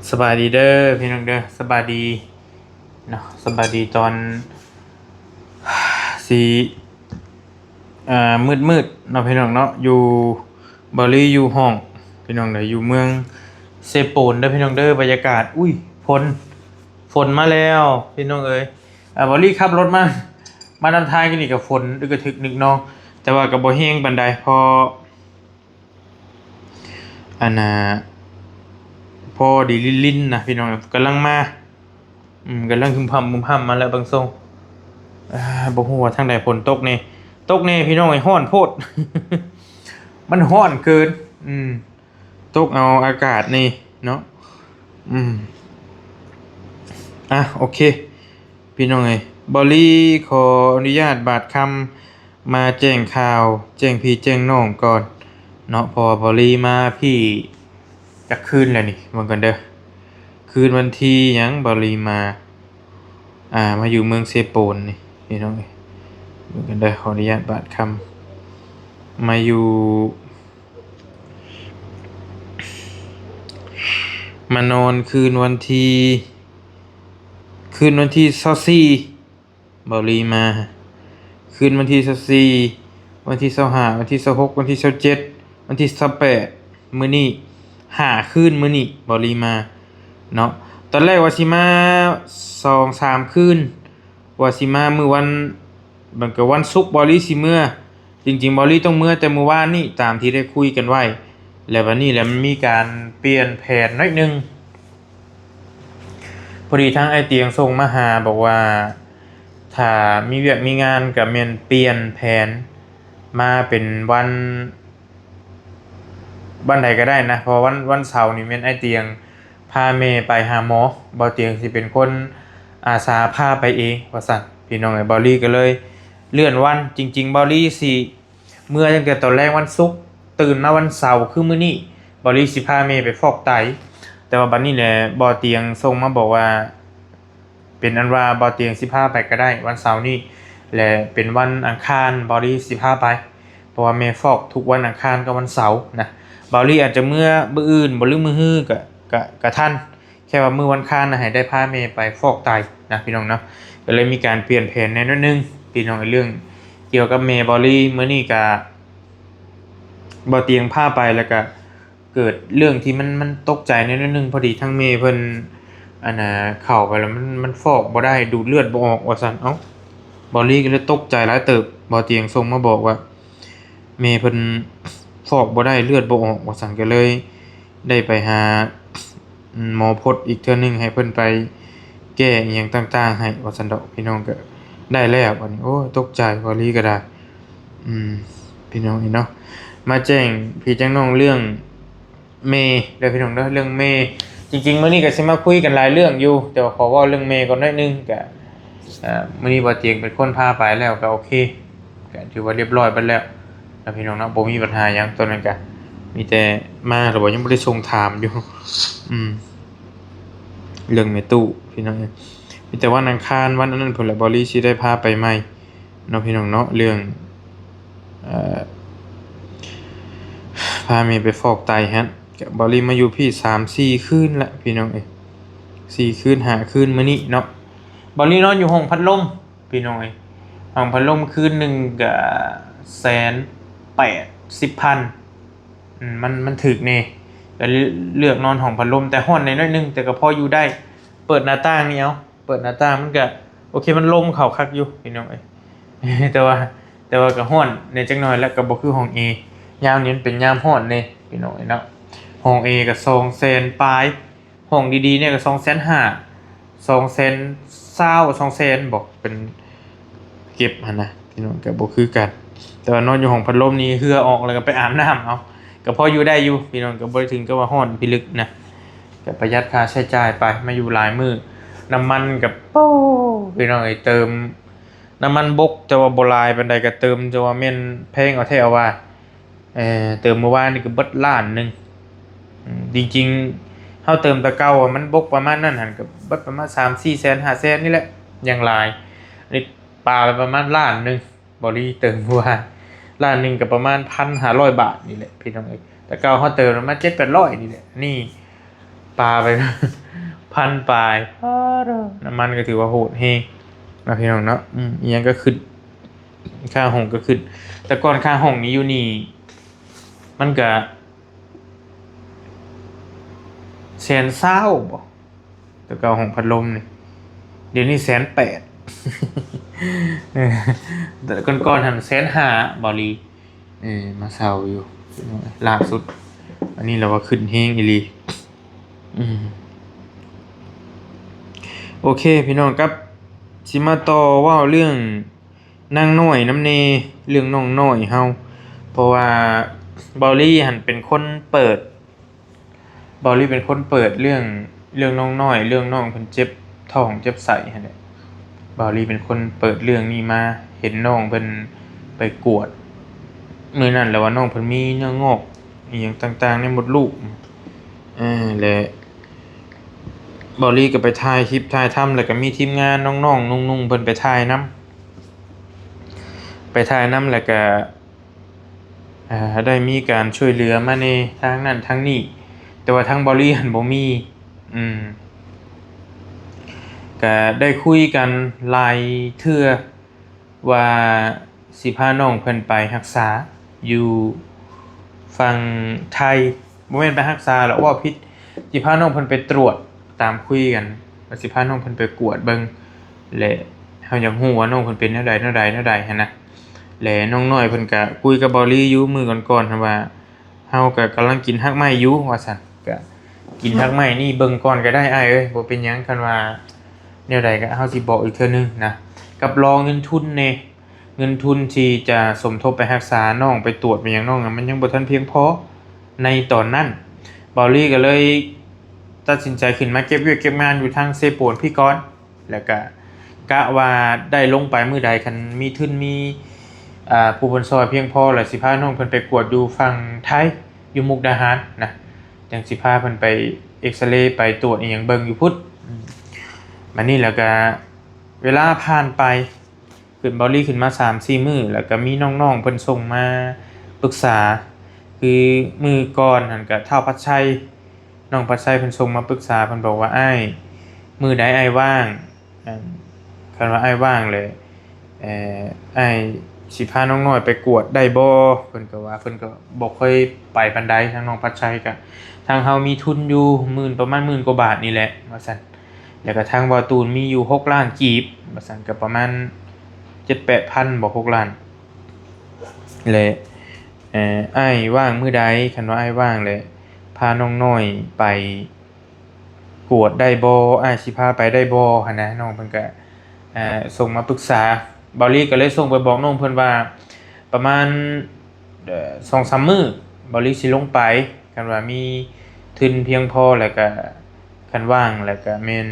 ສະບາຍດີເດີພີ່ນ້ອງເດີ ສະບາຍດີເນາະ ສະບາຍດີຕອນ ຊິ ອ່າ ມືດໆເນາະພີ່ນ້ອງເນາະ ຢູ່ ເບົາລີຢູ່ຫ້ອງພີ່ນ້ອງເດີ ຢູ່ເມືອງເຊໂປນເດີພີ່ນ້ອງເດີ ບັນຍາກາດ ອຸ້ຍ ຝົນ ຝົນມາແລ້ວພີ່ນ້ອງເອີຍ ອ່າ ເບົາລີຂັບລົດມາ ມານຳທາງຢູ່ນີ້ກໍຝົນອຶກກະທຶກນຶກນອງ ແຕ່ວ່າກໍບໍ່ແຮງປານໃດ ພໍ ອັນນ່າ ພໍດີລິນໆນະພີ່ນ້ອງ ກຳລັງມາ ອືມ ກຳລັງຮຶມພຳຮຶມພຳມາແລ້ວເບິ່ງຊົງ ອ່າ ບໍ່ຮູ້ວ່າທາງໃດຝົນຕົກແດ່ ຕົກແດ່ພີ່ນ້ອງເອີຍ ຮ້ອນໂພດ ມັນຮ້ອນເກີນ ອືມ ຕົກເອົາອາກາດນີ້ເນາະ ອືມ ອ່ະ ໂອເຄ ພີ່ນ້ອງເອີຍ ເບົາລີຂໍອະນຸຍາດບາດຄຳ ມາແຈ້ງຂ່າວ ແຈ້ງພີ່ແຈ້ງນ້ອງກ່ອນເນາະ ເພາະວ່າເບົາລີມາພີ້ຈັກຄືນແລ້ວນີ້ ເບິ່ງກ່ອນເດີ ຄືນວັນທີຫຍັງ ເບົາລີມາ ອ່າ ມາຢູ່ເມືອງເຊໂປນນີ້ ພີ່ນ້ອງເອີຍ ເບິ່ງກ່ອນເດີ ຂໍອະນຸຍາດບາດຄຳ ມາຢູ່ ມານອນຄືນວັນທີ ຄືນວັນທີຊາວສີ່ ເບົາລີມາ ຄືນວັນທີຊາວສີ່ ວັນທີຊາວຫ້າ ວັນທີຊາວຫົກ ວັນທີຊາວເຈັດ ວັນທີຊາວແປດ ມື້ນີ້ ຫ້າຄືນມື້ນີ້ ເບົາລີມາເນາະ ຕອນແລກວ່າຊິມາສອງສາມຄືນ ວ່າຊິມາມື້ວັນ ມັນກໍວັນສຸກ ເບົາລີຊິເມືອ ຈິງໆ ເບົາລີຕ້ອງເມືອແຕ່ມື້ວານນີ້ ຕາມທີ່ໄດ້ຄຸຍກັນໄວ້ ແລ້ວບັດນີ້ແຫຼະ ມັນມີການປ່ຽນແຜນໜ້ອຍໜຶ່ງ ພໍດີທາງອ້າຍຕຽງສົ່ງມາຫາ ບອກວ່າຖ້າມີວຽກມີງານກໍແມ່ນປ່ຽນແຜນມາເປັນວັນ ວັນໃດກໍໄດ້ນະ ເພາະວັນ ວັນເສົານີ້ແມ່ນອ້າຍຕຽງພາແມ່ໄປຫາໝໍ ເບົາຕຽງຊິເປັນຄົນອາສາພາໄປເອງວ່າຊັ້ນ ພີ່ນ້ອງເອີຍ ເບົາລີກໍເລີຍເລື່ອນວັນ ຈິງໆ ເບົາລີຊິເມືອຕັ້ງແຕ່ຕອນແລງວັນສຸກ ຕື່ນມາວັນເສົາຄືມື້ນີ້ ເບົາລີຊິພາແມ່ໄປຟອກໄຕ ແຕ່ວ່າບັດນີ້ແຫຼະ ເບົາຕຽງສົ່ງມາບອກວ່າ ເປັນອັນວ່າເບົາຕຽງຊິພາໄປກໍໄດ້ ວັນເສົານີ້ ແລະ ເປັນວັນອັງຄານ ເບົາລີຊິພາໄປ ເພາະວ່າແມ່ຟອກທຸກວັນອັງຄານກັບວັນເສົານະ ເບົາລີອາດຈະເມືອມື້ອື່ນບໍ່ ຫຼື ມື້ຮືກໍ ກໍ ກໍທັນ ແຄ່ວ່າມື້ວັນຄານນະ ໃຫ້ໄດ້ພາແມ່ໄປຟອກໄຕນະ ພີ່ນ້ອງເນາະ ກໍເລີຍມີການປ່ຽນແຜນແດ່ໜ້ອຍໜຶ່ງ ພີ່ນ້ອງ ເລື່ອງກ່ຽວກັບແມ່ເບົາລີ ມື້ນີ້ກໍ ເບົາຕຽງພາໄປ ແລ້ວກໍ ເກີດເລື່ອງທີ່ມັນ ມັນຕົກໃຈແດ່ໜ້ອຍໜຶ່ງ ພໍດີທາງແມ່ເພິ່ນ ອັນນ່າ ເຂົ້າໄປແລ້ວມັນ ມັນຟອກບໍ່ໄດ້ ດູດເລືອດບໍ່ອອກວ່າຊັ້ນ ເອົ້າ ເບົາລີກໍເລີຍຕົກໃຈຫຼາຍເຕີບ ເບົາຕຽງສົ່ງມາບອກວ່າ ແມ່ເພິ່ນຟອກບໍ່ໄດ້ ເລືອດບໍ່ອອກວ່າຊັ້ນ ກໍເລີຍໄດ້ໄປຫາໝໍພົດອີກເທື່ອໜຶ່ງ ໃຫ້ເພິ່ນໄປແກ້ອີ່ຫຍັງຕ່າງໆໃຫ້ວ່າຊັ້ນດອກ ພີ່ນ້ອງ ກໍໄດ້ແລ້ວ ບັດນີ້ ໂອ້ຍ ຕົກໃຈ ເບົາລີກໍໄດ້ ອືມ ພີ່ນ້ອງເອີຍເນາະ ມາແຈ້ງພີ່ແຈ້ງນ້ອງເລື່ອງແມ່ເດີພີ່ນ້ອງເດີ ເລື່ອງແມ່ ຈິງໆ ມື້ນີ້ກໍຊິມາຄຸຍກັນຫຼາຍເລື່ອງຢູ່ ແຕ່ວ່າຂໍເວົ້າເລື່ອງແມ່ກ່ອນໜ້ອຍໜຶ່ງ ກະ ເອີ ມື້ນີ້ບ່າວຕຽງເປັນຄົນພາໄປແລ້ວ ກໍໂອເຄ ກະຖືວ່າຮຽບຮ້ອຍເບິດແລ້ວນະພີ່ນ້ອງເນາະ ບໍ່ມີບັນຫາຫຍັງ ຕອນນັ້ນກະມີແຕ່ມາແລ້ວ ຍັງບໍ່ໄດ້ສົ່ງຖາມຢູ່ ອືມ ເລື່ອງແມ່ຕູ້ພີ່ນ້ອງເອີຍ ມີແຕ່ວັນອັງຄານ ວັນອັນນັ້ນພຸ້ນແຫຼະ ເບົາລີຊິໄດ້ພາໄປໃໝ່ ເນາະ ພີ່ນ້ອງເນາະ ເລື່ອງ ເອີ ພາແມ່ໄປຟອກໄຕຫັ້ນ ກະເບົາລີມາຢູ່ພີ້ສາມສີ່ຄືນລະ ພີ່ນ້ອງເອີຍ ສີ່ຄືນຫ້າຄືນມື້ນີ້ເນາະ ເບົາລີນອນຢູ່ຫ້ອງພັດລົມ ພີ່ນ້ອງເອີຍ ຫ້ອງພັດລົມຄືນໜຶ່ງກະແສນແປດສິບພັນ ອືມ ມັນ ມັນຖືກແດ່ ກະເລືອກນອນຫ້ອງພັດລົມ ແຕ່ຮ້ອນແດ່ໜ້ອຍໜຶ່ງ ແຕ່ກໍພໍຢູ່ໄດ້ ເປີດໜ້າຕ່າງນີ້ເອົາ ເປີດໜ້າຕ່າງມັນກະໂອເຄ ມັນລົມເຂົ້າຄັກຢູ່ພີ່ນ້ອງເອີຍ ແຕ່ວ່າ ແຕ່ວ່າກໍຮ້ອນແດ່ຈັກໜ້ອຍ ແລ້ວກໍບໍ່ຄືຫ້ອງແອ ຍາມນີ້ມັນເປັນຍາມຮ້ອນເດ້ພີ່ນ້ອງເອີຍເນາະ ຫ້ອງແອກໍສອງແສນປາຍ ຫ້ອງດີໆນີ້ກໍສອງແສນຫ້າ ສອງແສນຊາວ ສອງແສນບໍ ເປັນເກັບຫັ້ນນະ ພີ່ນ້ອງ ກໍບໍ່ຄືກັນ ແຕ່ວ່ານອນຢູ່ຫ້ອງພັດລົມນີ້ເຫື່ອອອກ ແລ້ວກໍໄປອາບນ້ຳເອົາ ກໍພໍຢູ່ໄດ້ຢູ່ພີ່ນ້ອງ ກໍບໍ່ໄດ້ເຖິງກັບວ່າຮ້ອນພິລຶກນະ ກໍປະຢັດຄ່າໃຊ້ຈ່າຍໄປ ມາຢູ່ຫຼາຍມື້ ນ້ຳມັນກໍ ໂອ້ ພີ່ນ້ອງເອີຍ ເຕີມ ນ້ຳມັນບົກ ແຕ່ວ່າບໍ່ຫຼາຍປານໃດ ກໍເຕີມ ແຕ່ວ່າແມ່ນແພງເອົາແທ້ເອົາວ່າ ເອີ ເຕີມມື້ວານນີ້ກໍເບິດລ້ານໜຶ່ງ ອືມ ຈິງໆ ເຮົາເຕີມແຕ່ເກົ່າມັນບົກປະມານນັ້ນຫັ້ນ ກໍເບິດປະມານສາມສີ່ແສນ ຫ້າແສນນີ້ແຫຼະ ຢ່າງຫຼາຍ ນີ້ປາໄປປະມານລ້ານໜຶ່ງ ເບົາລີເຕີມມື້ວານ ລ້ານໜຶ່ງກໍປະມານພັນຫ້າຮ້ອຍບາດນີ້ແຫຼະ ພີ່ນ້ອງເອີຍ ແຕ່ເກົ່າເຮົາເຕີມປະມານເຈັດແປດຮ້ອຍນີ້ແຫຼະ ນີ້ ປາໄປ ພັນປາຍ ປາດໂທ້ ນ້ຳມັນກໍຖືວ່າໂຫດແຮງເນາະ ພີ່ນ້ອງເນາະ. ອືມ ອີ່ຫຍັງກໍຂຶ້ນ ຄ່າຫ້ອງກໍຂຶ້ນ. ແຕ່ກ່ອນຄ່າຫ້ອງນີ້ຢູ່ນີ້ ມັນກະແສນຊາວບໍ? ແຕ່ເກົ່າຫ້ອງພັດລົມນີ້ ດຽວນີ້ແສນແປດ. ແຕ່ກ່ອນໆຫັ້ນແສນຫ້າ ເບົາຫຼີ ເອີ ມາເຊົ່າຢູ່ ລ່າສຸດ. ອັນນີ້ລາວວ່າຂຶ້ນແຮງອີ່ຫຼີ. ອືມ ໂອເຄ ພີ່ນ້ອງ ກັບ ຊິມາຕໍ່ເວົ້າເລື່ອງນາງນ້ອຍນຳແດ່ ເລື່ອງນ້ອງນ້ອຍເຮົາ. ເພາະວ່າເບົາຫຼີຫັ້ນເປັນຄົນເປີດ ເບົາຫຼີເປັນຄົນເປີດເລື່ອງ ເລື່ອງນ້ອງນ້ອຍ ເລື່ອງນ້ອງເພິ່ນເຈັບທ້ອງເຈັບໄສ້ຫັ້ນແຫຼະ. ເບົາຫຼີເປັນຄົນເປີດເລື່ອງນີ້ມາ ເຫັນນ້ອງເພິ່ນໄປກວດມື້ນັ້ນ ແລ້ວວ່ານ້ອງເພິ່ນມີເນື້ອງອກອີ່ຫຍັງຕ່າງໆໃນມົດລູກ. ເອີ ແລະ ເບົາຫຼີກໍໄປຖ່າຍຄລິບຖ່າຍທຳ ແລ້ວກໍມີທີມງານນ້ອງໆນຸ່ງໆເພິ່ນໄປຖ່າຍນຳ ໄປຖ່າຍນຳ ແລ້ວກໍ ອ່າ ໄດ້ມີການຊ່ວຍເຫຼືອມາແດ່ທາງນັ້ນທາງນີ້ ແຕ່ວ່າທາງເບົາຫຼີຫັ້ນບໍ່ມີ. ອືມ ກະໄດ້ຄຸຍກັນຫຼາຍເທື່ອວ່າຊິພານ້ອງເພິ່ນໄປຮັກສາຢູ່ຝັ່ງໄທ ບໍ່ແມ່ນໄປຮັກສາດອກ ເວົ້າຜິດ ຊິພານ້ອງເພິ່ນໄປຕວດ ຕາມຄຸຍກັນວ່າຊິພານ້ອງເພິ່ນໄປກວດເບິ່ງ ແລະ ເຮົາຢາກຮູ້ວ່ານ້ອງເພິ່ນເປັນແນວໃດ ແນວໃດ ແນວໃດຫັ້ນນະ. ແລະ ນ້ອງນ້ອຍເພິ່ນກະຄຸຍກັບເບົາຫຼີຢູ່ມື້ກ່ອນໆຫັ້ນວ່າ ເຮົາກະກຳລັງກິນຮາກໄມ້ຢູ່ວ່າຊັ້ນ. ກະກິນຮາກໄມ້ນີ້ເບິ່ງກ່ອນກໍໄດ້ອ້າຍເອີຍ ບໍ່ເປັນຫຍັງ ຄັນວ່າແນວໃດກະເຮົາຊິບອກອີກເທື່ອໜຶ່ງນະ. ກັບລໍເງິນທຶນແດ່ ເງິນທຶນທີ່ຈະສົມທົບໄປຮັກສານ້ອງ ໄປຕວດໄປຫຍັງນ້ອງ ມັນຍັງບໍ່ທັນພຽງພໍໃນຕອນນັ້ນ. ເບົາຫຼີກໍເລີຍຕັດສິນໃຈຂຶ້ນມາເກັບວຽກເກັບງານຢູ່ທາງເຊໂປນພີ້ກ່ອນ ແລ້ວກະກະວ່າໄດ້ລົງໄປມື້ໃດ ຄັນມີທຶນມີ ອ່າ ຜູ້ເພິ່ນຊ່ອຍພຽງພໍ ແລ້ວຊິພານ້ອງເພິ່ນໄປກວດຢູ່ຝັ່ງໄທ ຢູ່ມຸກດາຫານນະ ຈັ່ງຊິພາເພິ່ນໄປເອັກຊະເລ ໄປຕວດອີ່ຫຍັງເບິ່ງຢູ່ພຸ້ນ. ອືມ ບາດນີ້ແລ້ວກະເວລາຜ່ານໄປ ຂຶ້ນ ເບົາຫຼີຂຶ້ນມາສາມສີ່ມື້ ແລ້ວກໍມີນ້ອງໆເພິ່ນສົ່ງມາປຶກສາ ຄືມື້ກ່ອນຫັ້ນກະທ້າວພັດໄຊ ນ້ອງພັດໄຊເພິ່ນສົ່ງມາປຶກສາ ເພິ່ນບອກວ່າ ອ້າຍ ມື້ໃດອ້າຍວ່າງ ອັນ ຄັນວ່າອ້າຍວ່າງແຫຼະ ເອີ ອ້າຍຊິພານ້ອງນ້ອຍໄປກວດໄດ້ບໍ່? ເພິ່ນກໍວ່າເພິ່ນກໍບໍ່ຄ່ອຍໄປປານໃດ ທາງນ້ອງພັດໄຊກະ ທາງເຮົາມີທຶນຢູ່ໝື່ນ ປະມານໝື່ນກວ່າບາດນີ້ແຫຼະ ວ່າຊັ້ນ. ແລ້ວກໍທາງບ່າວຕູນມີຢູ່ຫົກລ້ານກີບ ວ່າຊັ້ນ ກໍປະມານເຈັດແປດພັນບໍ ຫົກລ້ານ. ແລະ ເອີ ອ້າຍວ່າງມື້ໃດ? ຄັນວ່າອ້າຍວ່າງແລ້ວ ພານ້ອງນ້ອຍໄປກວດໄດ້ບໍ່? ອ້າຍຊິພາໄປໄດ້ບໍ່? ຫັ້ນນະ ນ້ອງເພິ່ນກໍ ເອີ ສົ່ງມາປຶກສາ ເບົາຫຼີກໍເລີຍສົ່ງໄປບອກນ້ອງເພິ່ນວ່າ ປະມານ ເອີ ສອງສາມມື້ ເບົາຫຼີຊິລົງໄປ ຄັນວ່າມີທຶນພຽງພໍ ແລ້ວກະຄັນວ່າງ ແລ້ວກະແມ່ນ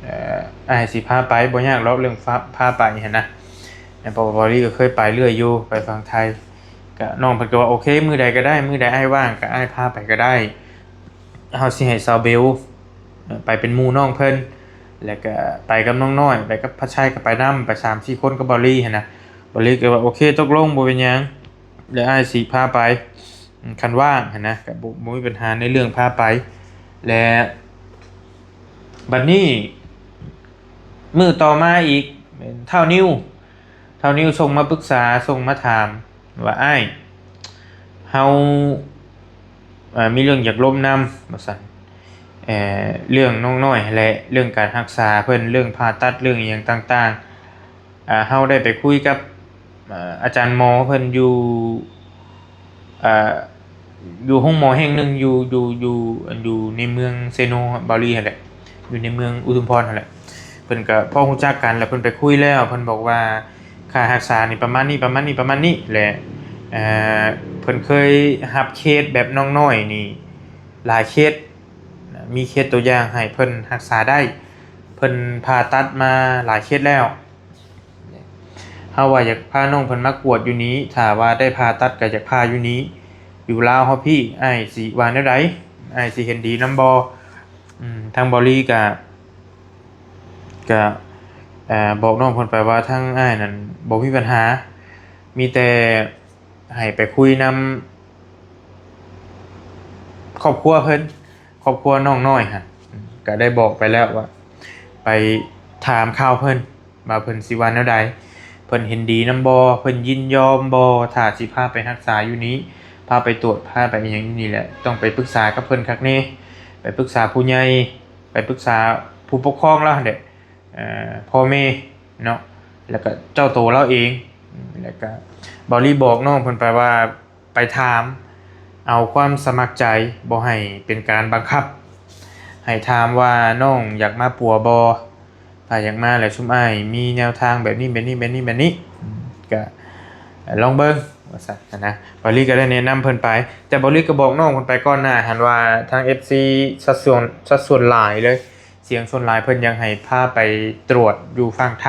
ເອີ ອ້າຍຊິພາໄປ ບໍ່ຍາກດອກເລື່ອງພາ ພາໄປຫັ້ນນະ ເພາະວ່າເບົາຫຼີກໍເຄີຍໄປເລື້ອຍຢູ່ ໄປຝັ່ງໄທ. ກະນ້ອງເພິ່ນກໍວ່າ ໂອເຄ ມື້ໃດກໍໄດ້ ມື້ໃດອ້າຍວ່າງ ກະອ້າຍພາໄປກໍໄດ້ ເຮົາຊິໃຫ້ສາວເບວ ເອີ ໄປເປັນໝູ່ນ້ອງເພິ່ນ ແລ້ວກະໄປກັບນ້ອງນ້ອຍ ໄປກັບພັດໄຊກໍໄປນຳ ໄປສາມສີ່ຄົນກັບເບົາຫຼີຫັ້ນນະ. ເບົາຫຼີກໍວ່າ ໂອເຄ ຕົກລົງ ບໍ່ເປັນຫຍັງ ແລ້ວອ້າຍຊິພາໄປ ຄັນວ່າງຫັ້ນນະ ກໍບໍ່ ບໍ່ມີບັນຫາໃນເລື່ອງພາໄປ. ແລະ ບັດນີ້ມື້ຕໍ່ມາອີກ ແມ່ນທ້າວນິວ ທ້າວນິວສົ່ງມາປຶກສາ ສົ່ງມາຖາມ ວ່າ ອ້າຍ ເຮົາ ເອີ ມີເລື່ອງຢາກລົມນຳ ວ່າຊັ້ນ ເອີ ເລື່ອງນ້ອງນ້ອຍຫັ້ນແຫຼະ ເລື່ອງການຮັກສາເພິ່ນ ເລື່ອງຜ່າຕັດ ເລື່ອງອີ່ຫຍັງຕ່າງໆ ເຮົາໄດ້ໄປຄຸຍກັບ ເອີ ອາຈານໝໍເພິ່ນຢູ່ ເອີ ຢູ່ໂຮງໝໍແຫ່ງໜຶ່ງ ຢູ່ ຢູ່ ຢູ່ ຢູ່ໃນເມືອງເຊໂນ ເບົາຫຼີຫັ້ນແຫຼະ ຢູ່ໃນເມືອງອຸທຸມພອນຫັ້ນແຫຼະ. ເພິ່ນກໍພໍຮູ້ຈັກກັນ ແລ້ວເພິ່ນໄປຄຸຍແລ້ວ ເພິ່ນບອກວ່າຄ່າຮັກສານີ້ປະມານນີ້ ປະມານນີ້ ປະມານນີ້ ແລະ ເອີ ເພິ່ນເຄີຍຮັບເຄສແບບນ້ອງນ້ອຍນີ້ຫຼາຍເຄສ ມີເຄສຕົວຢ່າງໃຫ້ເພິ່ນຮັກສາໄດ້ ເພິ່ນຜ່າຕັດມາຫຼາຍເຄສແລ້ວ. ເຮົາວ່າຢາກພານ້ອງເພິ່ນມາກວດຢູ່ນີ້ ຖ້າວ່າໄດ້ຜ່າຕັດກໍຢາກຜ່າຢູ່ນີ້ ຢູ່ລາວເຮົາພີ້ ອ້າຍຊິວ່າແນວໃດ? ອ້າຍຊິເຫັນດີນຳບໍ່? ອືມ ທາງເບົາຫຼີກະ ກະ ເອີ ບອກນ້ອງເພິ່ນໄປວ່າ ທາງອ້າຍນັ້ນບໍ່ມີບັນຫາ ມີແຕ່ໃຫ້ໄປຄຸຍນຳຄອບຄົວເພິ່ນ ຄອບຄົວນ້ອງນ້ອຍຫັ້ນ ກໍໄດ້ບອກໄປແລ້ວວ່າ ໄປຖາມຂ່າວເພິ່ນ ວ່າເພິ່ນຊິວ່າແນວໃດ, ເພິ່ນເຫັນດີນຳບໍ່, ເພິ່ນຍິນຍອມບໍ່ ຖ້າຊິພາໄປຮັກສາຢູ່ນີ້, ພາໄປກວດ, ພາໄປອີ່ຫຍັງຢູ່ນີ້ແຫຼະ. ຕ້ອງໄປປຶກສາກັບເພິ່ນຄັກແນ່, ໄປປຶກສາຜູ້ໃຫຍ່, ໄປປຶກສາຜູ້ປົກຄອງລາວຫັ້ນແຫຼະ, ເອີ ພໍ່ແມ່ເນາະ, ແລ້ວກໍເຈົ້າໂຕລາວເອງ. ແລ້ວກໍເບົາລີບອກນ້ອງເພິ່ນໄປວ່າ ໄປຖາມເອົາຄວາມສະໝັກໃຈ, ບໍ່ໃຫ້ເປັນການບັງຄັບ, ໃຫ້ຖາມວ່ານ້ອງຢາກມາປົວບໍ່, ຖ້າຢາກມາແລ້ວຊຸມອ້າຍມີແນວທາງແບບນີ້ ແບບນີ້ ແບບນີ້ ແບບນີ້ ກໍລອງເບິ່ງ ວ່າຊັ້ນນະ. ເບົາລີກໍໄດ້ແນະນຳເພິ່ນໄປ, ແຕ່ເບົາລີກໍບອກນ້ອງເພິ່ນໄປກ່ອນໜ້າຫັ້ນວ່າ ທາງເອັຟຊີສັດສ່ວນ ສັດສ່ວນຫຼາຍເລີຍ, ສຽງສ່ວນຫຼາຍເພິ່ນຢາກໃຫ້ພາໄປກວດຢູ່ຝັ່ງໄທ,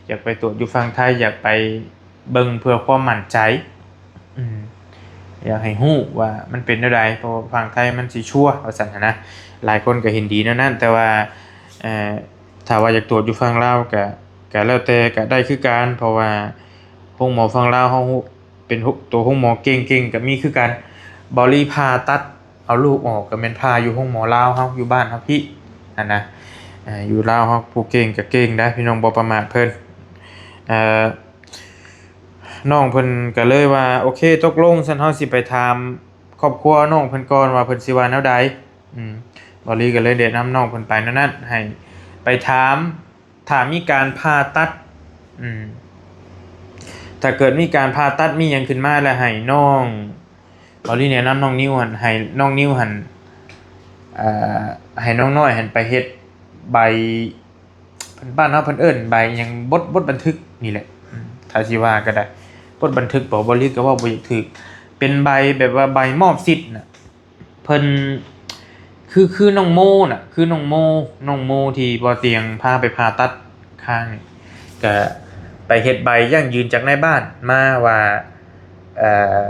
ຢາກໄປກວດຢູ່ຝັ່ງໄທ, ຢາກໄປ ເບິ່ງເພື່ອຄວາມໝັ້ນໃຈ, ອືມ ຢາກໃຫ້ຮູ້ວ່າມັນເປັນແນວໃດ, ເພາະວ່າຝັ່ງໄທມັນຊິຊົ່ວ ວ່າຊັ້ນຫັ້ນນະ. ຫຼາຍຄົນກໍເຫັນດີແນວນັ້ນ, ແຕ່ວ່າ ເອີ ຖ້າວ່າຢາກກວດຢູ່ຝັ່ງລາວກໍ ກໍແລ້ວແຕ່ ກໍໄດ້ຄືກັນ, ເພາະວ່າໂຮງໝໍຝັ່ງລາວເຮົາ ເປັນໂຮ- ໂຕໂຮງໝໍເກັ່ງໆ ກໍມີຄືກັນ. ເບົາລີຜ່າຕັດ ເອົາລູກອອກກໍແມ່ນຜ່າຢູ່ໂຮງໝໍລາວເຮົາ ຢູ່ບ້ານເຮົາພີ້ຫັ້ນນະ. ເອີ ຢູ່ລາວເຮົາຜູ້ເກັ່ງກໍເກັ່ງໄດ໋ ພີ່ນ້ອງ, ບໍ່ປະໝາດເພິ່ນ. ເອີ ນ້ອງເພິ່ນກໍເລີຍວ່າ ໂອເຄ ຕົກລົງ, ຊັ້ນເຮົາຊິໄປຖາມຄອບຄົວນ້ອງເພິ່ນກ່ອນວ່າເພິ່ນຊິວ່າແນວໃດ. ອືມ ເບົາລີກໍເລີຍແນະນຳນ້ອງເພິ່ນໄປແນວນັ້ນ ໃຫ້ໄປຖາມ ຖ້າມີການຜ່າຕັດ ອືມ ຖ້າເກີດມີການຜ່າຕັດມີຫຍັງຂຶ້ນມາ ແລ້ວໃຫ້ນ້ອງ ເບົາລີແນະນຳນ້ອງນິວຫັ້ນ ໃຫ້ນ້ອງນິວຫັ້ນ ເອີ ໃຫ້ນ້ອງນ້ອຍຫັ້ນໄປເຮັດໃບ ບ້ານເຮົາເພິ່ນເອີ້ນໃບຫຍັງ ບົດ ບົດບັນທຶກນີ້ແຫຼະ. ອືມ ຖ້າຊິວ່າກໍໄດ້ ບົດບັນທຶກບໍ ເບົາລີກໍເວົ້າບໍ່ຢາກຖືກ, ເປັນໃບແບບວ່າໃບມອບສິດນະ. ເພິ່ນ ຄື ຄືນ້ອງໂມນະ ຄືນ້ອງໂມ ນ້ອງໂມທີ່ບໍ່ຕຽງພາໄປຜ່າຕັດຄາງນີ້ ກະໄປເຮັດໃບຢັ້ງຢືນຈາກນາຍບ້ານມາວ່າ ເອີ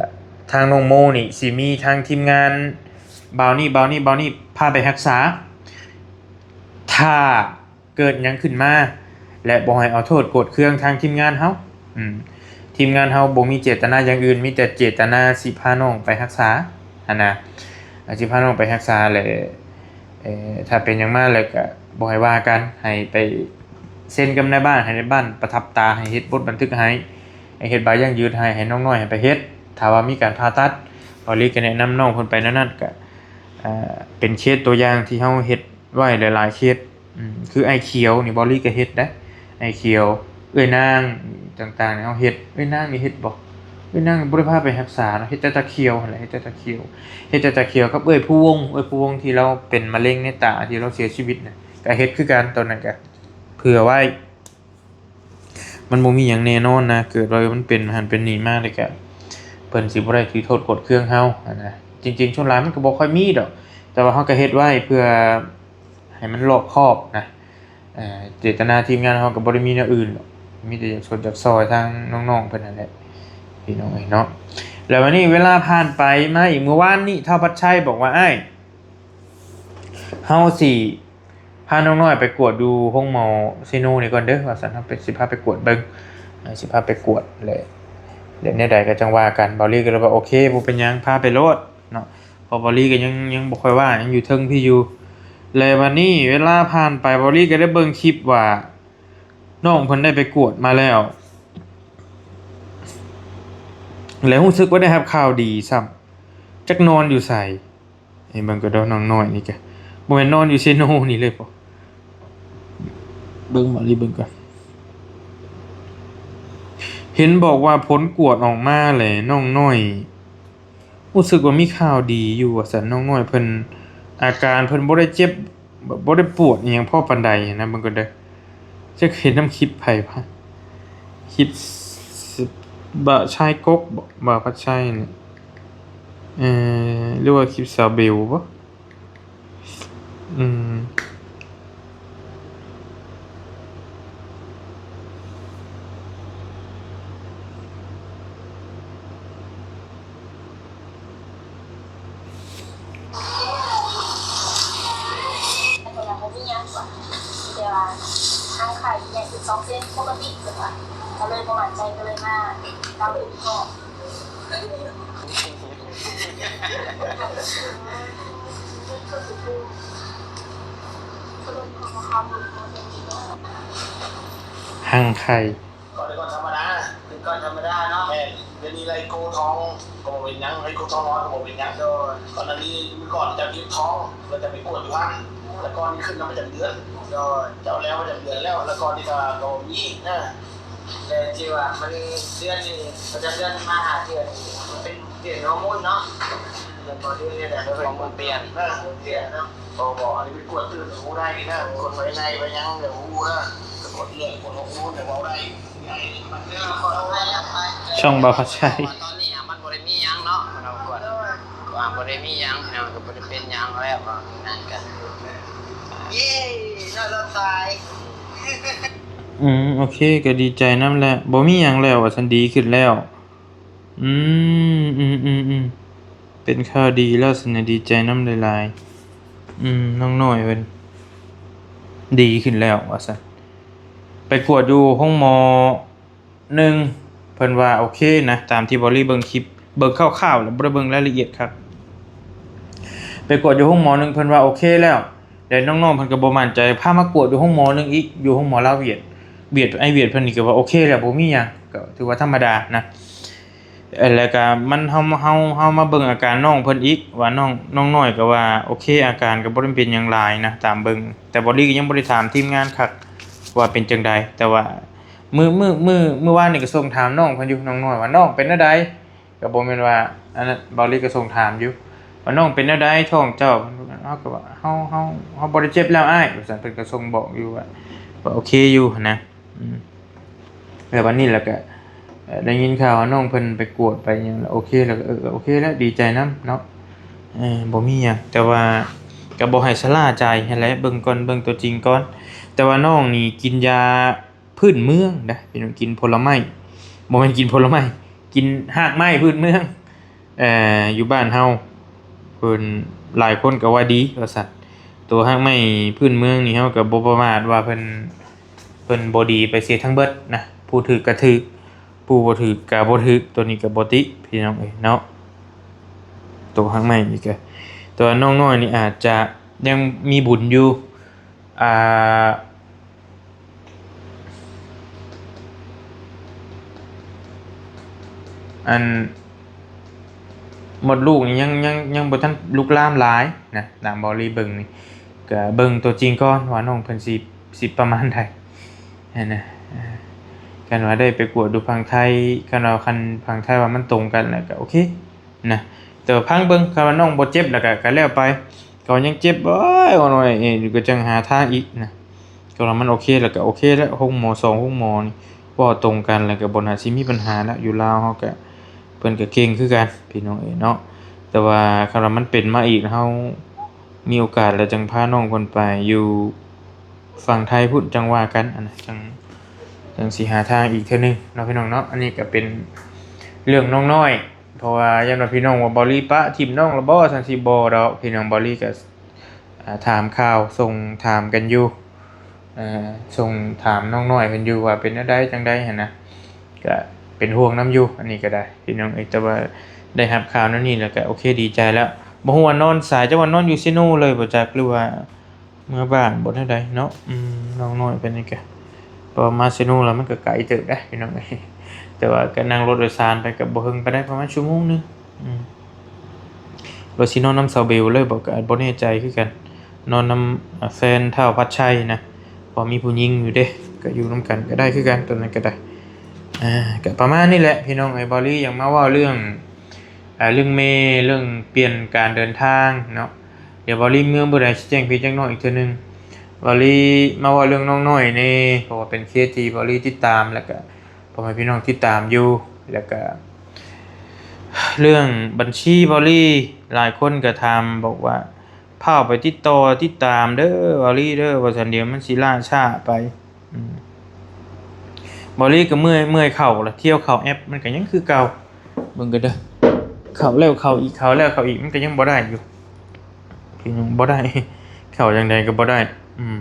ທາງນ້ອງໂມນີ້ຊິມີທາງທີມງານບ່າວນີ້ ບ່າວນີ້ ບ່າວນີ້ ພາໄປຮັກສາ ຖ້າ ເກີດຫຍັງຂຶ້ນມາ ແລະ ບໍ່ໃຫ້ເອົາໂທດໂກດເຄືອງທາງທີມງານເຮົາ. ອືມ ທີມງານເຮົາບໍ່ມີເຈດຕະນາຢ່າງອື່ນ, ມີແຕ່ເຈດຕະນາຊິພານ້ອງໄປຮັກສາຫັ້ນນະ, ຊິພານ້ອງໄປຮັກສາ ແລະ ເອີ ຖ້າເປັນຫຍັງມາແລ້ວກະບໍ່ໃຫ້ວ່າກັນ, ໃຫ້ໄປເຊັນກັບນາຍບ້ານ, ໃຫ້ນາຍບ້ານປະທັບຕາ, ໃຫ້ເຮັດບົດບັນທຶກໃຫ້, ໃຫ້ເຮັດໃບຢັ້ງຢືນໃຫ້, ໃຫ້ນ້ອງນ້ອຍໃຫ້ໄປເຮັດ. ຖ້າວ່າມີການຜ່າຕັດ, ເບົາລີກະແນະນຳນ້ອງເພິ່ນໄປແນວນັ້ນ, ກະ ເປັນເຄສຕົວຢ່າງທີ່ເຮົາເຮັດໄວ້ຫຼາຍໆເຄສ. ອືມ ຄືອ້າຍຂຽວນີ້ ເບົາລີກໍເຮັດໄດ໋, ອ້າຍຂຽວ ເອື້ອຍນາງຕ່າງໆນີ້ເຮົາເຮັດ. ເອື້ອຍນາງນີ້ເຮັດບໍ່? ເອື້ອຍນາງບໍ່ໄດ້ພາໄປຮັກສາເນາະ, ເຮັດແຕ່ຕາຂຽວຫັ້ນແຫຼະ, ເຮັດແຕ່ຕາຂຽວ, ເຮັດແຕ່ຕາຂຽວກັບເອື້ອຍພູວົງ, ເອື້ອຍພູວົງທີ່ລາວເປັນມະເຮັງໃນຕາ ທີ່ລາວເສຍຊີວິດນະ, ກໍເຮັດຄືກັນ. ຕອນນັ້ນກໍເຜື່ອໄວ້ ມັນບໍ່ມີຫຍັງແນ່ນອນນະ, ເກີດວ່າມັນເປັນຫັ້ນເປັນນີ້ມາແລ້ວກະ ເພິ່ນຊິບໍ່ໄດ້ຖືໂທດໂກດເຄືອງເຮົາຫັ້ນນະ. ຈິງໆ ສ່ວນຫຼາຍມັນກໍບໍ່ຄ່ອຍມີດອກ, ແຕ່ວ່າເຮົາກໍເຮັດໄວ້ເພື່ອໃຫ້ມັນລອບຄອບນະ. ເອີ ເຈດຕະນາທີມງານເຮົາກໍບໍ່ໄດ້ມີແນວອື່ນດອກ, ມີແຕ່ຢາກຊົດຢາກຊ່ອຍທາງນ້ອງໆເພິ່ນຫັ້ນແຫຼະ ພີ່ນ້ອງເອີຍເນາະ. ແລ້ວບາດນີ້ເວລາຜ່ານໄປມາອີກ, ມື້ວານນີ້ທ້າວພັດໄຊບອກວ່າ ອ້າຍ ເຮົາຊິ ພານ້ອງນ້ອຍໄປກວດຢູ່ໂຮງໝໍເຊໂນນີ້ກ່ອນເດີ ວ່າຊັ້ນ, ເຮົາໄປ ຊິພາໄປກວດເບິ່ງ, ເອີ ຊິພາໄປກວດ ແລະ ແລະແນວໃດກໍຈັ່ງວ່າກັນ. ເບົາລີກໍເລີຍວ່າ ໂອເຄ ບໍ່ເປັນຫຍັງ, ພາໄປໂລດເນາະ, ເພາະເບົາລີກໍຍັງ ຍັງບໍ່ຄ່ອຍວ່າງ, ຍັງຢູ່ເທິງພີ້ຢູ່. ແລະ ບັດນີ້ເວລາຜ່ານໄປ, ເບົາລີກໍໄດ້ເບິ່ງຄລິບວ່ານ້ອງເພິ່ນໄດ້ໄປກວດມາແລ້ວ ແລະ ຮູ້ສຶກວ່າໄດ້ຮັບຂ່າວດີຊ້ຳ, ຈັກນອນຢູ່ໃສ. ໃຫ້ເບິ່ງກໍດອກ ນ້ອງນ້ອຍນີ້ກະ ບໍ່ແມ່ນນອນຢູ່ເຊໂນນີ້ເລີຍບໍ? ເບິ່ງ ມາລີເບິ່ງກ່ອນ. ເຫັນບອກວ່າຜົນກວດອອກມາແລ້ວ ນ້ອງນ້ອຍຮູ້ສຶກວ່າມີຂ່າວດີຢູ່ ວ່າຊັ້ນ. ນ້ອງນ້ອຍເພິ່ນ ອາການເພິ່ນບໍ່ໄດ້ເຈັບ ແບບບໍ່ໄດ້ປວດອີ່ຫຍັງພໍປານໃດຫັ້ນນະ. ເບິ່ງກ່ອນເດີ. ຈັກເຫັນນຳຄລິບໃຜວະ? ຄລິບ ບ່າວຊາຍກົກບໍ? ບ່າວພັດໄຊນີ້ ເອີ ຫຼືວ່າຄລິບສາວເບວບໍ? ອືມ. ແຕ່ວ່າທາງຂ້າຢູ່ໃຫຍ່ສິບສອງເຊັນປົກກະຕິ ເພິ່ນວ່າ ກໍເລີຍບໍ່ໝັ້ນໃຈ ກໍເລີຍມາເລົ່າອີກຮອບ. ຮັງໄຂ່ ກ້ອນ ກ້ອນທຳມະດາ ເປັນກ້ອນທຳມະດາເນາະ. ແມ່ນ. ດຽວນີ້ໄລ່ໂກທ້ອງກໍບໍ່ເປັນຫຍັງ ໄລ່ໂກທ້ອງນ້ອຍກໍບໍ່ເປັນຫຍັງ. ໂດຍ. ກ່ອນໜ້ານີ້ ມື້ກ່ອນຈະເຈັບທ້ອງ ແລ້ວຈະໄປກວດຢູ່ຫັ້ນ ແລ້ວກ່ອນນີ້ຂຶ້ນນຳປະຈຳເດືອນ. ໂດຍ. ເຈົ້າແລ້ວປະຈຳເດືອນແລ້ວ ແລ້ວກ່ອນນີ້ກໍ ກໍບໍ່ມີນະ. ແຕ່ທີ່ວ່າມັນເດືອນນີ້ ປະຈຳເດືອນມາຫາເທື່ອນີ້ ມັນເປັນ ປ່ຽນຮໍໂມນເນາະ. ແລ້ວກໍເລື່ອງນີ້ແຫຼະ ຮໍໂມນປ່ຽນ ເອີ ຮໍໂມນປ່ຽນເນາະ. ບໍ່ ບໍ່ ອັນນີ້ໄປກວດຕື່ມຮູ້ໄດ້ນະ ກວດໄປໃນໄປຫຍັງແລ້ວຮູ້ນະ ກວດເລືອດກວດຮອກມູນແລ້ວເວົ້າໄດ້. ຊ່ອງບ່າວພັດໄຊ. ຕອນນີ້ມັນບໍ່ໄດ້ມີຫຍັງເນາະ ເຮົາກວດ ວ່າບໍ່ໄດ້ມີຫຍັງ ເຮົາກໍບໍ່ໄດ້ເປັນຫຍັງແລ້ວ ວ່ານັ້ນກະ ເຢ້ ລອດຕາຍ. ອືມ ໂອເຄ ກໍດີໃຈນຳແຫຼະ ບໍ່ມີຫຍັງແລ້ວ ວ່າຊັ້ນ ດີຂຶ້ນແລ້ວ. ອືມ ອືມ ອືມ ອືມ ເປັນຂ່າວດີແລ້ວຊັ້ນນະ ດີໃຈນຳຫຼາຍໆ. ອືມ ນ້ອງນ້ອຍເພິ່ນດີຂຶ້ນແລ້ວວ່າຊັ້ນ ໄປກວດຢູ່ໂຮງໝໍໜຶ່ງ ເພິ່ນວ່າໂອເຄນະ ຕາມທີ່ເບົາລີເບິ່ງຄລິບ ເບິ່ງຄ່າວໆ ແລ້ວບໍ່ໄດ້ເບິ່ງລາຍລະອຽດຄັກ. ໄປກວດຢູ່ໂຮງໝໍໜຶ່ງ ເພິ່ນວ່າໂອເຄແລ້ວ ແລະ ນ້ອງໆ ເພິ່ນກໍບໍ່ໝັ້ນໃຈ ພາມາກວດຢູ່ໂຮງໝໍໜຶ່ງອີກ ຢູ່ໂຮງໝໍລາວຫວຽດ ຫວຽດ ໄອ້ຫວຽດເພິ່ນນີ້ກໍວ່າໂອເຄແລ້ວ ບໍ່ມີຫຍັງ ກໍຖືວ່າທຳມະດານະ. ເອີ ແລ້ວກໍມັນ ເຮົາ ເຮົາ ເຮົາມາເບິ່ງອາການນ້ອງເພິ່ນອີກ ວ່ານ້ອງ ນ້ອງນ້ອຍກໍວ່າໂອເຄ ອາການກໍບໍ່ໄດ້ເປັນຫຍັງຫຼາຍນະ ຕາມເບິ່ງ. ແຕ່ເບົາລີກໍຍັງບໍ່ໄດ້ຖາມທີມງານຄັກວ່າເປັນຈັ່ງໃດ ແຕ່ວ່າມື້ ມື້ ມື້ ມື້ວານນີ້ກໍສົ່ງຖາມນ້ອງເພິ່ນຢູ່ ນ້ອງນ້ອຍວ່າ ນ້ອງເປັນແນວໃດ? ກໍບໍ່ແມ່ນວ່າ ອັນນັ້ນ ເບົາລີກໍສົ່ງຖາມຢູ່ວ່າ ນ້ອງເປັນແນວໃດທ້ອງເຈົ້າ? ເຮົາກໍວ່າ ເຮົາ ເຮົາ ເຮົາບໍ່ໄດ້ເຈັບແລ້ວອ້າຍ ວ່າຊັ້ນ ເພິ່ນກໍສົ່ງບອກຢູ່ວ່າ ວ່າໂອເຄຢູ່ຫັ້ນນະ. ອືມ ແລ້ວບັດນີ້ແລ້ວກໍ ເອີ ໄດ້ຍິນຂ່າວວ່ານ້ອງເພິ່ນໄປກວດໄປຫຍັງແລ້ວໂອເຄ ແລ້ວກໍ ເອີ ໂອເຄແລ້ວ ດີໃຈນຳເນາະ. ເອີ ບໍ່ມີຫຍັງ ແຕ່ວ່າກໍບໍ່ໃຫ້ຊະລ່າໃຈຫັ້ນແຫຼະ ເບິ່ງກ່ອນ ເບິ່ງຕົວຈິງກ່ອນ. ແຕ່ວ່ານ້ອງນີ້ກິນຢາ ພື້ນເມືອງເດ້ ພີ່ນ້ອງ ກິນຜົນລະໄມ້ ບໍ່ແມ່ນກິນຜົນລະໄມ້ ກິນຮາກໄມ້ພື້ນເມືອງ ເອີ ຢູ່ບ້ານເຮົາ ເພິ່ນ ຫຼາຍຄົນກໍວ່າດີວ່າຊັ້ນ. ໂຕຮາກໄມ້ພື້ນເມືອງນີ້ ເຮົາກໍບໍ່ປະໝາດວ່າເພິ່ນ ເພິ່ນບໍ່ດີໄປເສຍທັງເບິດນະ ຜູ້ຖືກກໍຖືກ ຜູ້ບໍ່ຖືກກໍບໍ່ຖືກ ໂຕນີ້ກໍບໍ່ຕິພີ່ນ້ອງເອີຍເນາະ. ໂຕຮາກໄມ້ນີ້ກໍ ແຕ່ວ່ານ້ອງນ້ອຍນີ້ອາດຈະຍັງມີບຸນຢູ່ ອ່າ ອັນ ມົດລູກນີ້ຍັງ ຍັງ ຍັງບໍ່ທັນລຸກລາມຫຼາຍນະ ຕາມເບົາລີເບິ່ງນີ້ ກະເບິ່ງຕົວຈິງກ່ອນວ່ານ້ອງເພິ່ນຊິ ຊິປະມານໃດຫັ້ນນະ. ຄັນວ່າໄດ້ໄປກວດຢູ່ຝັ່ງໄທ ຄັນວ່າ ຄັນຝັ່ງໄທວ່າມັນຕົງກັນແລ້ວກະໂອເຄ ນະ ແຕ່ວ່າຟັງເບິ່ງ ຄັນວ່ານ້ອງບໍ່ເຈັບແລ້ວກະ ກະແລ້ວໄປ ກໍຍັງເຈັບ ໂອ້ຍ ໂອ້ຍ ເອ ຢູ່ ກໍຈັ່ງຫາທາງອີກນະ. ກໍວ່າມັນໂອເຄແລ້ວ ກໍໂອເຄແລ້ວ ໂຮງໝໍສອງໂຮງໝໍນີ້ ເວົ້າຕົງກັນແລ້ວ ກໍບໍ່ໜ້າຊິມີບັນຫາແລ້ວ. ຢູ່ລາວເຮົາກໍ ເພິ່ນກໍເກັ່ງຄືກັນ ພີ່ນ້ອງເອີຍເນາະ. ແຕ່ວ່າຄັນວ່າມັນເປັນມາອີກ ເຮົາມີໂອກາດແລ້ວ ຈັ່ງພານ້ອງເພິ່ນໄປຢູ່ຝັ່ງໄທພຸ້ນ ຈັ່ງວ່າກັນ ອັນນັ້ນ ຈັ່ງ ຈັ່ງຊິຫາທາງອີກເທື່ອໜຶ່ງເນາະ ພີ່ນ້ອງເນາະ. ອັນນີ້ກໍເປັນເລື່ອງນ້ອງນ້ອຍ ເພາະວ່າຢ້ານວ່າພີ່ນ້ອງວ່າ ເບົາລີປະຖິ້ມນ້ອງແລ້ວບໍ່ ຊັ້ນຊິບໍ່ດອກ ພີ່ນ້ອງ. ເບົາລີກໍ ອ່າ ຖາມຂ່າວ ສົ່ງຖາມກັນຢູ່ ເອີ ສົ່ງຖາມນ້ອງນ້ອຍເພິ່ນຢູ່ວ່າເປັນແນວໃດຈັ່ງໃດຫັ້ນນະ ກະເປັນຫ່ວງນຳຢູ່. ອັນນີ້ກໍໄດ້ ພີ່ນ້ອງເອີຍ ແຕ່ວ່າໄດ້ຮັບຂ່າວແນວນີ້ແລ້ວກະໂອເຄ ດີໃຈແລ້ວ. ບໍ່ຮູ້ວ່ານອນໃສ ຈັກວ່ານອນຢູ່ເຊໂນເລີຍບໍ່ຈັກ ຫຼືວ່າ ເມືອບ້ານບໍ່ແນວໃດເນາະ. ອືມ ນ້ອງນ້ອຍເພິ່ນນີ້ກະ ເພາະວ່າມາເຊໂນແລ້ວມັນກໍໄກເຕີບເດ້ພີ່ນ້ອງເອີຍ ແຕ່ວ່າກໍນັ່ງລົດໂດຍສານໄປກໍບໍ່ເຖິງປານໃດ ປະມານຊົ່ວໂມງໜຶ່ງ. ອືມ ວ່າຊິນອນນຳສາວເບວເລີຍບໍ່ ກໍບໍ່ແນ່ໃຈຄືກັນ ນອນນຳ ອາ ແຟນທ້າວພັດໄຊນະ ເພາະມີຜູ້ຍິງຢູ່ເດ້ ກໍຢູ່ນຳກັນກໍໄດ້ຄືກັນ ຕົວນັ້ນກໍໄດ້. ອາ ກໍປະມານນີ້ແຫຼະ ພີ່ນ້ອງເອີຍ. ເບົາລີຢາກມາເວົ້າເລື່ອງ ອາ ເລື່ອງແມ່ ເລື່ອງປ່ຽນການເດີນທາງເນາະ. ດຽວເບົາລີເມືອມື້ໃດຊິແຈ້ງເພຈຈັກໜ້ອຍອີກເທື່ອໜຶ່ງ. ເບົາລີມາເວົ້າເລື່ອງນ້ອງນ້ອຍແດ່ ເພາະວ່າເປັນເຄສທີ່ເບົາລີຕິດຕາມ ແລ້ວກະພໍ່ແມ່ພີ່ນ້ອງຕິດຕາມຢູ່ ແລ້ວກະເລື່ອງບັນຊີເບົາລີ ຫຼາຍຄົນກະຖາມບອກວ່າ ຟ້າວໄປຕິດຕໍ່ຕິດຕາມເດີເບົາລີເດີ ວ່າຊັ້ນ ດຽວມັນຊິລ່າຊ້າໄປ. ອືມ ເບົາລີກໍເມື່ອຍ ເມື່ອຍເຂົ້າລະ ທ່ຽວເຂົ້າແອັບ ມັນກໍຍັງຄືເກົ່າ. ເບິ່ງກັນເດີ ເຂົ້າແລ້ວເຂົ້າອີກ ເຂົ້າແລ້ວເຂົ້າອີກ ມັນກໍຍັງບໍ່ໄດ້ຢູ່ ພີ່ນ້ອງ ບໍ່ໄດ້ ເຂົ້າຈັ່ງໃດກໍບໍ່ໄດ້. ອືມ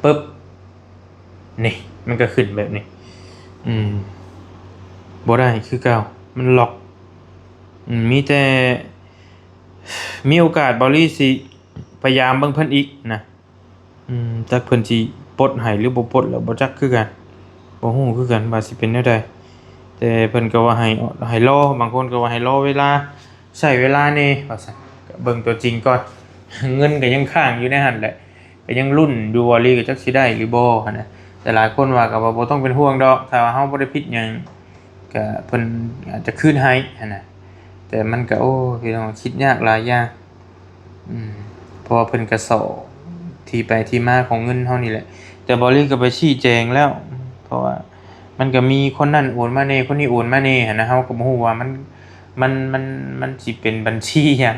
ປຶບ ນີ້ ມັນກໍຂຶ້ນແບບນີ້. ອືມ ບໍ່ໄດ້ຄືເກົ່າ ມັນລັອກ. ອືມ ມີແຕ່ ມີໂອກາດເບົາລີຊິພະຍາຍາມເບິ່ງເພິ່ນອີກນະ. ອືມ ຈັກເພິ່ນຊິປົດໃຫ້ຫຼືບໍ່ປົດແລ້ວບໍ່ຈັກຄືກັນ, ບໍ່ຮູ້ຄືກັນວ່າຊິເປັນແນວໃດ. ແຕ່ເພິ່ນກໍວ່າໃຫ້ ໃຫ້ລໍ, ບາງຄົນກໍວ່າໃຫ້ລໍເວລາ, ໃຊ້ເວລາແດ່ວ່າຊັ້ນ, ກໍເບິ່ງຕົວຈິງກ່ອນ. ເງິນກໍຍັງຄ້າງຢູ່ໃນຫັ້ນແຫຼະ, ກໍຍັງລຸ້ນຢູ່ວ່າລີກໍຈັກຊິໄດ້ຫຼືບໍ່ຫັ້ນນະ. ແຕ່ຫຼາຍຄົນວ່າກໍວ່າບໍ່ຕ້ອງເປັນຫ່ວງດອກ, ຖ້າວ່າເຮົາບໍ່ໄດ້ຜິດຫຍັງ ກໍເພິ່ນອາດຈະຄືນໃຫ້ຫັ້ນນະ. ແຕ່ມັນກໍ ໂອ້ ພີ່ນ້ອງ ຄິດຍາກຫຼາຍຢ່າງ. ອືມ ເພາະວ່າເພິ່ນກໍຊອກທີ່ໄປທີ່ມາຂອງເງິນເຮົານີ້ແຫຼະ. ແຕ່ເບົາລີກໍໄປຊີ້ແຈງແລ້ວ, ເພາະວ່າມັນກໍມີຄົນນັ້ນໂອນມາແດ່ ຄົນນີ້ໂອນມາແດ່ຫັ້ນນະ. ເຮົາກໍບໍ່ຮູ້ວ່າມັນ ມັນ ມັນ ມັນຊິເປັນບັນຊີຫຍັງ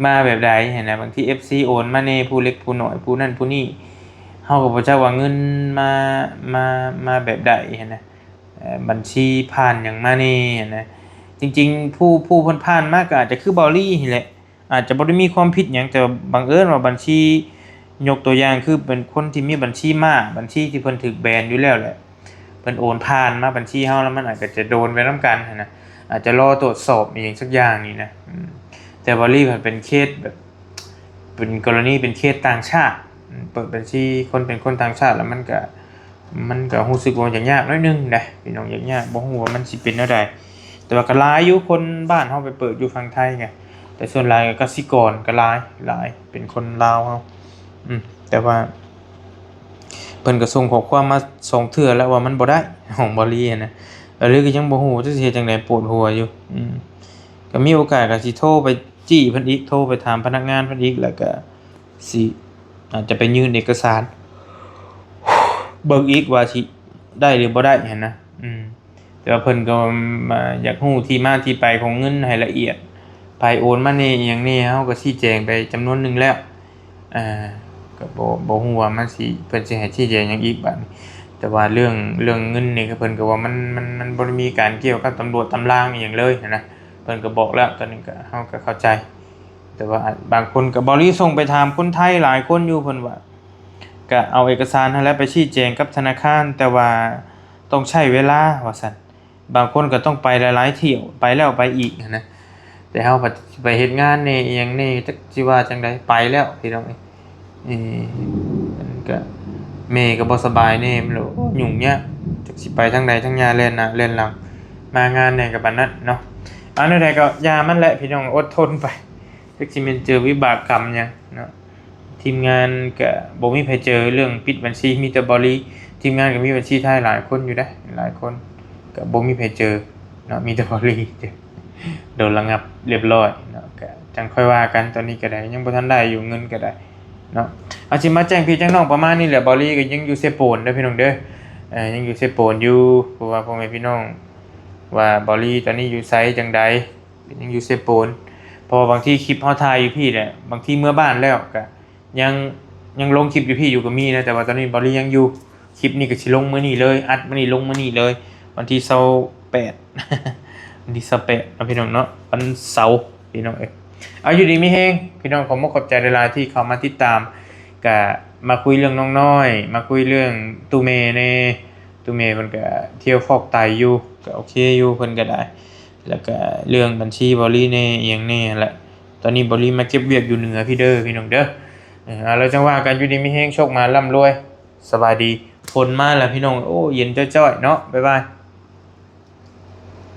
ມາແບບໃດຫັ້ນນະ. ບາງທີເອັຟຊີໂອນມາແດ່ ຜູ້ເລັກຜູ້ນ້ອຍ ຜູ້ນັ້ນຜູ້ນີ້, ເຮົາກໍບໍ່ຈັກວ່າເງິນມາ ມາ ມາແບບໃດຫັ້ນນະ. ເອີ ບັນຊີຜ່ານຫຍັງມາແດ່ຫັ້ນນະ. ຈິງໆ ຜູ້ ຜູ້ເພິ່ນຜ່ານມາກໍອາດຈະຄືເບົາລີນີ້ແຫຼະ, ອາດຈະບໍ່ໄດ້ມີຄວາມຜິດຫຍັງ, ແຕ່ວ່າບັງເອີນວ່າບັນຊີ ຍົກຕົວຢ່າງຄືເປັນຄົນທີ່ມີບັນຊີມ້າ, ບັນຊີທີ່ເພິ່ນຖືກແບນຢູ່ແລ້ວແຫຼະ, ເພິ່ນໂອນຜ່ານມາບັນຊີເຮົາແລ້ວ ມັນອາດຈະໂດນໄປນຳກັນຫັ້ນນະ, ອາດຈະລໍກວດສອບອີ່ຫຍັງສັກຢ່າງນີ້ນະ. ອືມ ແຕ່ເບົາລີມັນເປັນເຄສແບບ ເປັນກໍລະນີເປັນເຄສຕ່າງຊາດ, ເປີດບັນຊີ ຄົນເປັນຄົນຕ່າງຊາດ ແລ້ວມັນກະ ມັນກະຮູ້ສຶກວ່າຢາກຍາກໜ້ອຍໜຶ່ງເດ້ພີ່ນ້ອງ, ຢາກຍາກ, ບໍ່ຮູ້ວ່າມັນຊິເປັນແນວໃດ. ແຕ່ວ່າກໍຫຼາຍຢູ່ ຄົນບ້ານເຮົາໄປເປີດຢູ່ຝັ່ງໄທກະ, ແຕ່ສ່ວນຫຼາຍກໍກະສິກອນກໍຫຼາຍ ຫຼາຍ ເປັນຄົນລາວເຮົາ. ອືມ ແຕ່ວ່າເພິ່ນກໍສົ່ງຂໍ້ຄວາມມາສອງເທື່ອແລ້ວວ່າມັນບໍ່ໄດ້ ຂອງເບົາລີຫັ້ນນະ, ເລີຍກໍຍັງບໍ່ຮູ້ວ່າຈະຊິເຮັດຈັ່ງໃດ, ປວດຫົວຢູ່. ອືມ ກໍມີໂອກາດກໍຊິໂທໄປ ຈີ້ເພິ່ນອີກ, ໂທໄປຖາມພະນັກງານເພິ່ນອີກ, ແລ້ວກະຊິ ອາດຈະໄປຍື່ນເອກະສານ ເບິ່ງອີກວ່າຊິໄດ້ຫຼືບໍ່ໄດ້ຫັ້ນນະ. ອືມ ແຕ່ວ່າເພິ່ນກໍມາຢາກຮູ້ທີ່ມາທີ່ໄປຂອງເງິນໃຫ້ລະອຽດ, ໃຜໂອນມາແດ່ ອີ່ຫຍັງແດ່, ເຮົາກໍຊີ້ແຈງໄປຈຳນວນໜຶ່ງແລ້ວ. ເອີ ກໍບໍ່ ບໍ່ຮູ້ວ່າມັນຊິ ເພິ່ນຊິໃຫ້ຊີ້ແຈງຫຍັງອີກບາດນີ້. ແຕ່ວ່າເລື່ອງ ເລື່ອງເງິນນີ້ ເພິ່ນກໍວ່າມັນ ມັນ ມັນບໍ່ໄດ້ມີການກ່ຽວກັບຕຳຫຼວດຕຳລາງອີ່ຫຍັງເລີຍຫັ້ນນະ. ເພິ່ນກໍບອກແລ້ວ, ຕອນນີ້ກໍ ເຮົາກໍເຂົ້າໃຈ. ແຕ່ວ່າອາດ ບາງຄົນກໍ ເບົາລີສົ່ງໄປຖາມຄົນໄທຫຼາຍຄົນຢູ່, ເພິ່ນວ່າກໍເອົາເອກະສານຫັ້ນແຫຼະໄປຊີ້ແຈງກັບທະນາຄານ, ແຕ່ວ່າຕ້ອງໃຊ້ເວລາວ່າຊັ້ນ. ບາງຄົນກໍຕ້ອງໄປຫຼາຍໆຖ້ຽວ, ໄປແລ້ວໄປອີກຫັ້ນນະ. ແຕ່ເຮົາພັດໄປເຮັດງານແດ່ ອີ່ຫຍັງແດ່, ຈັກຊິວ່າຈັ່ງໃດ, ໄປແລ້ວພີ່ນ້ອງເອີຍ. ເອີ ມັນກະ ແມ່ກໍບໍ່ສະບາຍແດ່, ມັນ ໂອ້ ຫຍຸ້ງຍາກ, ຈັກຊິໄປທາງໃດທາງຫຍ້າ, ແລ່ນໜ້າແລ່ນຫຼັງ, ມາງານແດ່ກໍປານນັ້ນເນາະ. ເອົາ ແນວໃດກໍຢ່າມັນແຫຼະພີ່ນ້ອງ, ອົດທົນໄປ, ຈັກຊິແມ່ນເຈີວິບາກກຳຫຍັງເນາະ. ທີມງານກະບໍ່ມີໃຜເຈີເລື່ອງປິດບັນຊີ, ມີແຕ່ເບົາລີ. ທີມງານກໍມີບັນຊີໄທຫຼາຍຄົນຢູ່ເດ້, ຫຼາຍຄົນ, ກະບໍ່ມີໃຜເຈີເນາະ, ມີແຕ່ເບົາລີເຈີ. ໂດນລະງັບລຽບຮ້ອຍເນາະ, ກະຈັ່ງຄ່ອຍວ່າກັນ, ຕອນນີ້ກໍໄດ້ ຍັງບໍ່ທັນໄດ້ຢູ່ ເງິນກໍໄດ້ເນາະ. ເອົາ ຊິມາແຈ້ງພີ່ແຈ້ງນ້ອງປະມານນີ້ແຫຼະ, ເບົາລີກໍຍັງຢູ່ເຊໂປນເດີພີ່ນ້ອງເດີ, ເອີ ຍັງຢູ່ເຊໂປນຢູ່. ເພາະວ່າພໍ່ແມ່ພີ່ນ້ອງວ່າເບົາລີຕອນນີ້ຢູ່ໃສຈັ່ງໃດ, ຍັງຢູ່ເຊໂປນ. ເພາະວ່າບາງທີຄລິບເຮົາຖ່າຍຢູ່ພີ້ແຫຼະ, ບາງທີເມືອບ້ານແລ້ວກະ ຍັງ ຍັງລົງຄລິບຢູ່ພີ້ຢູ່ກໍມີນະ, ແຕ່ວ່າຕອນນີ້ເບົາລີຍັງຢູ່. ຄລິບນີ້ກໍຊິລົງມື້ນີ້ເລີຍ, ອັດມື້ນີ້ລົງມື້ນີ້ເລີຍ, ວັນທີຊາວແປດ ວັນທີຊາວແປດເນາະພີ່ນ້ອງເນາະ, ວັນເສົາພີ່ນ້ອງເອີຍ. ເອົາ ຢູ່ດີມີແຮງພີ່ນ້ອງ, ຂອບມຸກຂອບໃຈຫຼາຍໆທີ່ເຂົ້າມາຕິດຕາມ. ກະມາຄຸຍເລື່ອງນ້ອງນ້ອຍ, ມາຄຸຍເລື່ອງຕູ້ແມ່ແດ່. ຕູ້ແມ່ເພິ່ນກະທ່ຽວຟອກໄຕຢູ່, ກະໂອເຄຢູ່ ເພິ່ນກະໄດ້. ແລ້ວກະເລື່ອງບັນຊີເບົາລີແດ່ ອີ່ຫຍັງແດ່ຫັ້ນແຫຼະ. ຕອນນີ້ເບົາລີມາເກັບວຽກຢູ່ເໜືອພີ້ເດີພີ່ນ້ອງເດີ. ເອີ ແລ້ວຈັ່ງວ່າກັນ, ຢູ່ດີມີແຮງ, ໂຊກໝານ ລ່ຳລວຍ, ສະບາຍດີ. ຝົນມາແລ້ວພີ່ນ້ອງ, ໂອ້ ເຢັນຈ້ອຍໆເນາະ. ບາຍບາຍ.